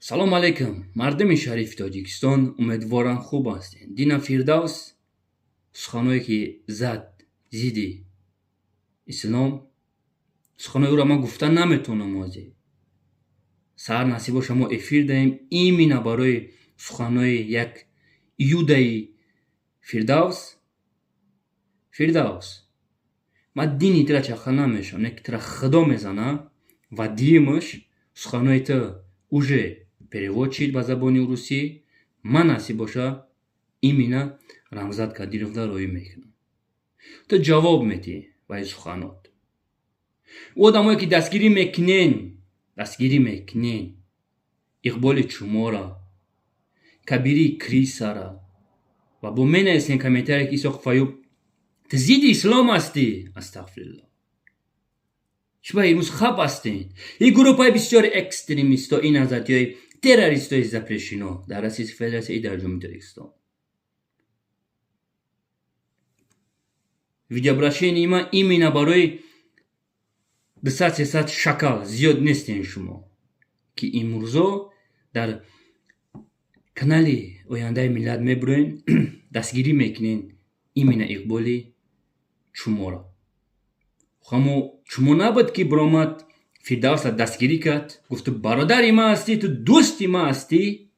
Салом алейкум, мардуми шарифи Тоҷикистон, умедворам, хуб ҳастед. Дина Фирдавс суханое ки зад зидди ислом, суханои ӯро ман гуфта наметавонам. Ҳозир саҳар насиб боша, мо эфир даҳем именно барои суханои як юдаи Фирдавс. Фирдавс, ман дини тира чаха намешавам, не ки тира Худо мезана. Ва дуюмаш, суханои ту уже перевод шид ба забони русӣ. Ман, насиб боша, именно Рамзат Кадировда роӣ мекунам, ту ҷавоб медиҳӣ ба ин суханот. Ӯ одамое ки дастгирӣ мекунен, дастгирӣ мекунен Иқболи Чумора, Кабирии Крисара ва бо менависен комментарие ки Исоқов Аюб, ту зидди ислом ҳастӣ. Астағфирулло, чӣ ба имрӯз хаб ҳастен? Ин группаи бисёри экстремистҳо, ин назатиҳои террористҳои запрещено дар Российской Федерация и дар Ҷумҳурии Тоҷикистон. Видеообращении ман именно барои 200, 300 шакал, зиёд нестен шумо, ки имрӯзо дар канали Ояндаи миллат мебуроен, дастгирӣ мекунен именно Иқболи Чуморо. Хамо чумо набуд ки биромад, Фирдавса дастгирӣ кард, гуфт: «Ту бародари ман ҳастӣ, ту дӯсти ман ҳастӣ».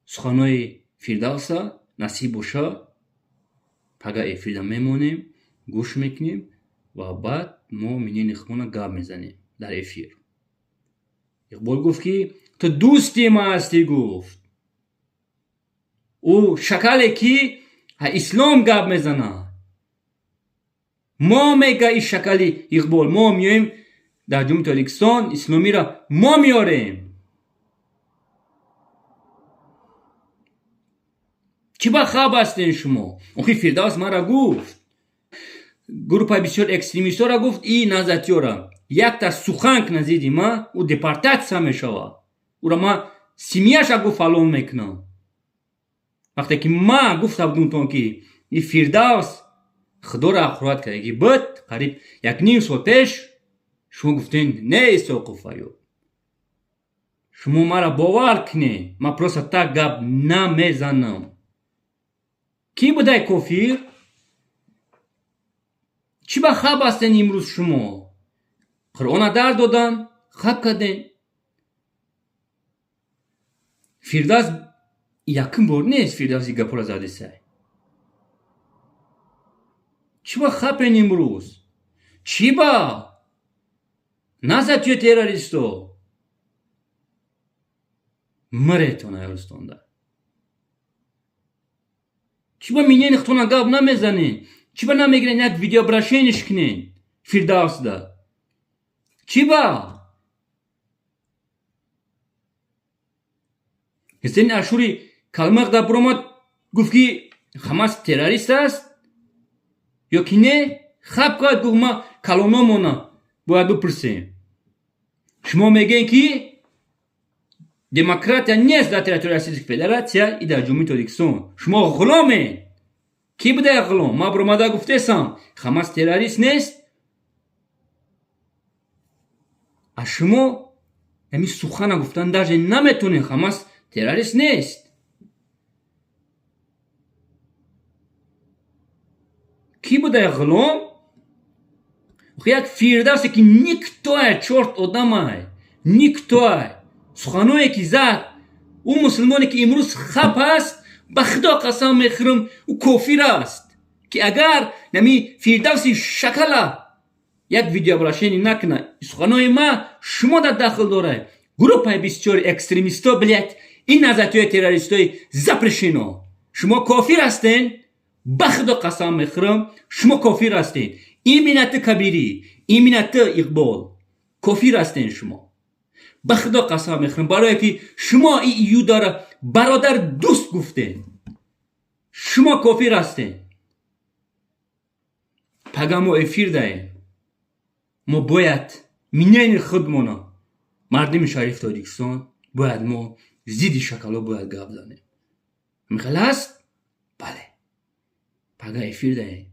Суханои Фирдавса, насиб боша, пага эфирда мемонем, гӯш мекунем ва баъд мо минени худмона гап мезанем дар эфир. Иқбол гуфт ки ту дӯсти ман ҳастӣ. Гуфт ӯ шакале ки ислом гап мезана. Мо мега ин шакали Иқбол, мо меоем дар Ҷумҳурии Тоҷикистон, исломиро мо меорем. Чӣ ба хаб ҳастен шумо? Охи Фирдавс мара гуфт, группаи бисёр экстремистҳоро гуфт, и назатиёра якта сухан кна зидди ма, ӯ депортатсия мешавад, ӯро ма семьяша гуфт фалон мекунам. Вақте ки ма гуфта будумтон ки и Фирдавс Худоро ҳақорат кардаги буд қариб як ним сол пеш, шумо гуфтен: «Не, Исоқов Аюб, шумо мара бовар кунед, ман просто так гап намезанам». Кӣ будай кофир? Чӣ ба хаб ҳастен имрӯз шумо? Қуръона дар додан, хаб карден. Фирдавс якум бор нест, Фирдавси гапҳоро задисай. Чӣ ба хапен имрӯз? Чӣ ба назад ё террористо миретон аёристонда? Чӣ ба минени худтона гап намезанен? Чӣ ба намегирен, як видеообращениш кунен Фирдавсда? Чӣ ба Ҳусейни Ашури Калмиқда биромад, гуфт ки Хамас террорист аст ё ки не, хаб кард, гуфт: «Ма калономона бояд бипурсем». Шумо мегӯем ки демократия нест дар территорияи Российской Федерация и дар Ҷумҳурии Тоҷикистон. Шумо ғуломен. Кӣ буда ғулом? Ман биромада гуфтесам, Хамас террорист нест, а шумо ҳамин сухана гуфтан даже наметонед: Хамас террорист нест. Кӣ буда ғулом? Як Фирдавсе ки никто ай, чорт одамай, никто ай, суханое ки зад, ӯ мусулмоне ки имрӯз хап аст, ба Худо қасам мехӯрам, ӯ кофир аст, ки агар нами Фирдавси шакала як видеообращение накуна. Суханои ма шумо дар дахл дорад, группаи бисёри экстремистҳо, блядь, ин назатиҳои террористҳои запрещено. Шумо кофир ҳастен, ба Худо қасам мехӯрам, шумо кофир ҳастен. Именно ту, Кабирӣ, именно ту, Иқбол, кофир ҳастен шумо, ба Худо қасам мехӯрам, барое ки шумо и июдара бародар, дӯст гуфтен. Шумо кофир ҳастен. Пага мо эфир даем, мо бояд минени худмона, мардуми шарифи Тоҷикистон, бояд мо зидди шакало бояд гап занем. Михел аст? Бале, пага эфир даем.